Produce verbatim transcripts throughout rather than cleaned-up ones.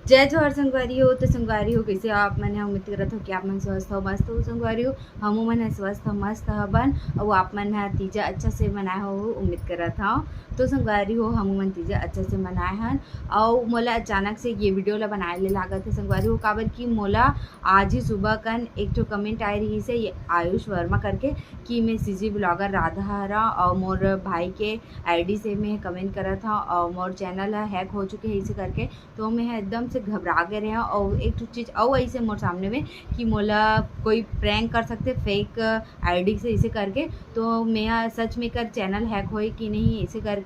जय जोहार संगवारी हो। तो संगवारी हो, कैसे हो आप मन? उम्मीद करत हो कि आप मन स्वस्थ हो, मस्त हो संगवारी हो। हमू मन ह स्वस्थ हो, मस्त हबन, अउ आप मन ह तीजा अच्छा से मनाए हो, उम्मीद करत हव। तो संगवारी हो, हमू मन तीजा अच्छा से मनाए हन। अउ मोला अचानक से ये वीडियो ला बनाए ले लागत हे संगवारी हो, काबर कि मोला आज ही सुबह कन एक ठो कमेंट आए रहिस हे, ये आयुष वर्मा करके, कि मैं सीजी ब्लॉगर राधा हरा अउ मोर भाई के आईडी से मैं कमेंट करत हव अउ मोर चैनल ह हैक हो चुके हे, इसे करके। तो मैं ह एकदम से घबरा गे रहे हव अउ एक ठो चीज अउ ऐसे मोर सामने में कि मोला कोई प्रैंक कर सकथे फेक आईडी से, इसे करके। तो मैं ह सच में कर चैनल हैक होए कि नहीं, इसे करके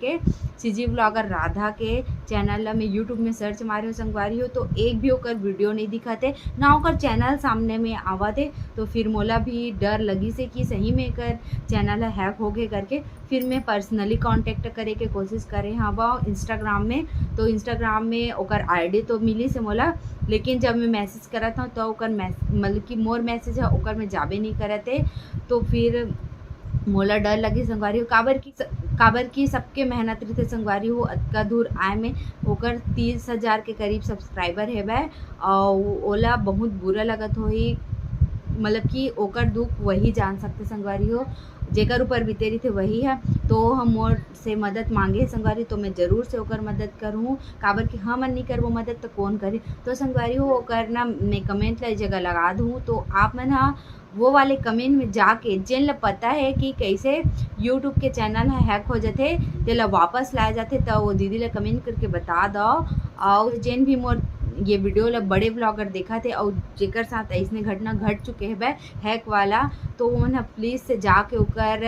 सीजी ब्लॉगर राधा के चैनल ला मैं यूट्यूब में सर्च मारे हो संगवारी हो, तो एक भी ओकर वीडियो नहीं दिखत हे, ना ओकर चैनल सामने में आवत हे। तो फिर मोला भी डर लगिस हे कि सही में एकर चैनल ह हैक हो गे करके। फिर मैं पर्सनली कॉन्टैक्ट करे के कोशिश करे हवं इंस्टाग्राम में, तो इंस्टाग्राम में ओकर आईडी तो मिलिस हे मोला, लेकिन जब मैं मैसेज करत हवं तो ओकर मैस-, मतलब कि मोर मैसेज ह ओकर में जाबे नहीं करत हे। तो फिर मोला डर लगिस संगवारी हो, काबर कि स-, काबर कि सबके मेहनत रहिथे संगवारी हो, अतका दूर आए में। ओकर तीस हजार के करीब सब्सक्राइबर हेवय, अउ ओला बहुत बुरा लगत होही, मतलब कि ओकर दुख वही जान सकथे संगवारी हो, जेकर ऊपर बीते रहिथे वही ह। तो हम मोर से मदद मांगे हे संगवारी, तो मैं जरूर से ओकर मदद करूँ, काबर कि हमन नहीं करबो मदद तो कौन करी। तो संगवारी हो, ओकर ना मैं कमेंट ला ए जगह लगा दूँ, तो आप मन ह वो वाले कमेंट में जाके, जेन ला पता है कि कैसे यूट्यूब के चैनल ह हैक हो जाथे, तेला वापस लाया जाथे, त वो दीदी ला कमेंट करके बता दो। और जेन भी मोर ये वीडियो ला बड़े ब्लॉगर देखत हे और जेकर साथ ऐसने घटना घट चुके हवय हैक वाला, तो ओमन ह प्लीज से जाके ओकर,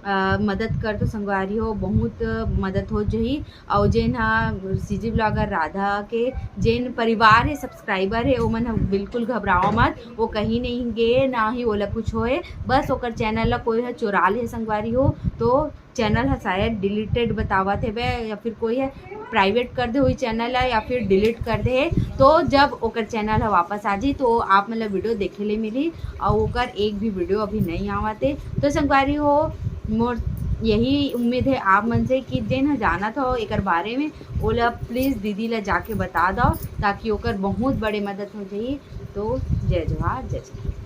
अ, मदद कर दो संगवारी हो, बहुत मदद हो जही। और जेन ह सीजी ब्लॉगर राधा के जेन परिवार हे, सब्सक्राइबर हे, ओमन ह बिल्कुल घबराओ मत, वो कहीं नहीं गे, ना ही ओला कुछ होए, बस ओकर चैनल ला कोई ह चुरा ले संगवारी हो, तो चैनल ह शायद डिलीटेड बतावत हेबे या फिर कोई ह प्राइवेट कर दे हुई चैनल ला या फिर डिलीट कर दे हे। तो जब ओकर चैनल ह वापस आ जाही तो आप मन ला वीडियो देखे ले मिली और ओकर एक भी वीडियो अभी नहीं आवत हे। तो संगवारी हो, मोर यही उम्मीद है आप मन से कि जेन ह जानत हो एकर बारे में, ओला प्लीज दीदी ला जाके बता दो, ताकि ओकर बहुत बड़े मदद हो जाही। तो जय जोहार, जय छत्तीसगढ़।